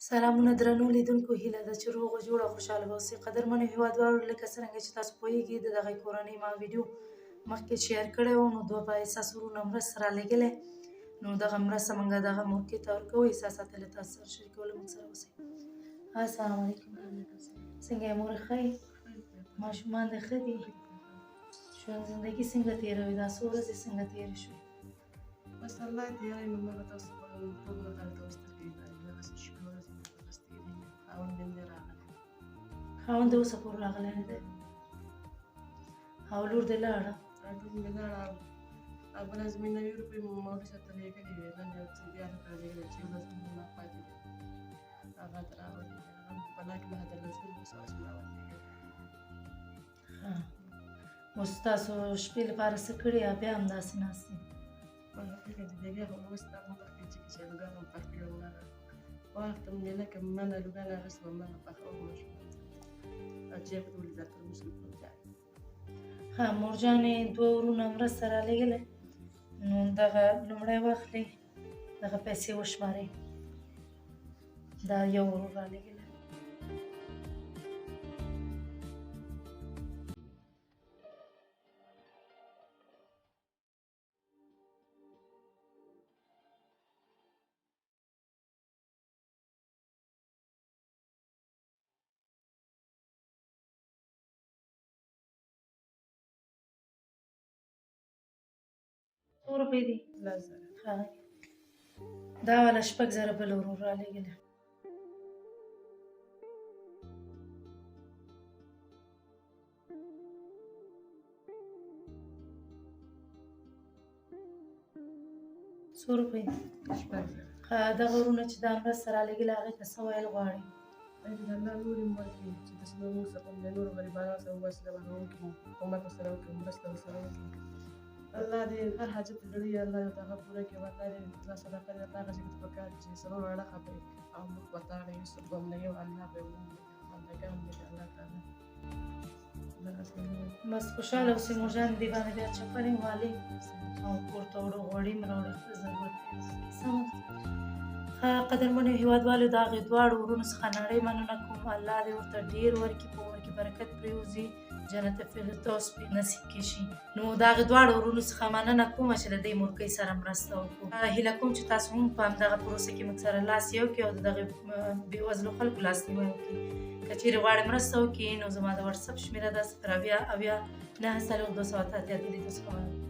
سلامونه درنو لیدونکو، هیله ده چې روغ جوړ او خوشحاله اوسئ. قدرمنو هیوادوالو، لکه څرنګه چې تاسو پوهیږئ د دغې کورنۍ ما ویډیو مخکې share کړی و، نو دوه بااحساسه وروڼه مرسته رالیږلی، نو دغه مرسته موږ دغه مورکې ته ورکوو. احساسات یې له تاسو سره شریکولو موږ سره اوسئ. السلام علیکم، څنګه یې مور؟ ښه یې؟ ماشومان دې ښه دي؟ ژوند زندګي څنګه تېروي؟ دا څو ورځې څنګه تېرې شوې؟ بس الله تېروي. نو موږ تاسو په ټول ملګرو ته سترګې دغسې شپې ورځې مې بس تېرېږي. خاوند مې نه راغلی. خاوند دې اوسه پورې راغلی نه دی او لور دې لاړه؟ لور مې لاړه او بله زموږ 90 روپۍ مو مولوي صاحب ته لېږلې وې، نن یو څه بیا راته لېږلې چې ورځ مې ما پاتې دی، هغه ته راولېږله. هغه پناه کې مې د لسګونو په سوس ما ورلېږلې. ښه، اوس تاسو شپې لپاره څه کړي یا بیا همداسې ناست یئ؟ ما بیا خو اوس دا مخکې چې کچالوګان هم پخ کړي وو، هغه وخت مې لکه منه لوګان اخیستې وه، منه پخوم ماشومانو ته او چې په ټولې دا ترموز کې پروت دی. ښه مورجانې، دوه وروڼه مرسته رالیږلې، نو دغه لومړی واخلئ، دغه پیسې وشمارئ. دا یو ورور رالیږلی. څو روپۍ دي؟ 10,000. ښه، دا والا 6,000 بل ورور رالیږلی. څو روپۍ؟ 6,000. ښه، دغه وروڼه چې دا مرسته رالیږلې، هغې ته څه ویل غواړي؟ د الله لوري مو ورکړي چې داسې نور موږ سره د نورو غریبانو سره وسله وکړي، کومک ورسره وکړي، مرسته ورسره وکړي. الله دې هر حاجت لري، الله دې هغه پوره کړي. الله دې دا صدقه دې الله هغه ځای ته پکار چې څلور اړخه به او موږ وتاړه یو څوک به نه یو الله به موږ بندګان دي الله تعالی. بس خوشحاله اوسئ مورجانې. دې باندې بیا چپنې والي او کور ته وړو، غوړي مې راوړي، خپل ضرورت دی. سمه ده. ښه، قدرمنو هیوادوالو، د هغې دواړو وروڼو څخه نړۍ مننه کوم. الله دې ورته ډېر ورکړي، په عمر کې برکت پرېوځي، جنت فردوس په نصیب کې شي. نو د هغې دواړو وروڼو څخه مننه کوم چې د دې مورکۍ سره مرسته وکړو. هیله کوم چې تاسو هم په همدغه پروسه کې موږ سره لاس یو کړئ او د دغې بېوزلو خلکو لاسنیوی وکړي. که چیرې غواړئ مرسته وکړي، نو زما د واتساپ شمېره ده 0 70 70 9 40 288. دې څخه مننه.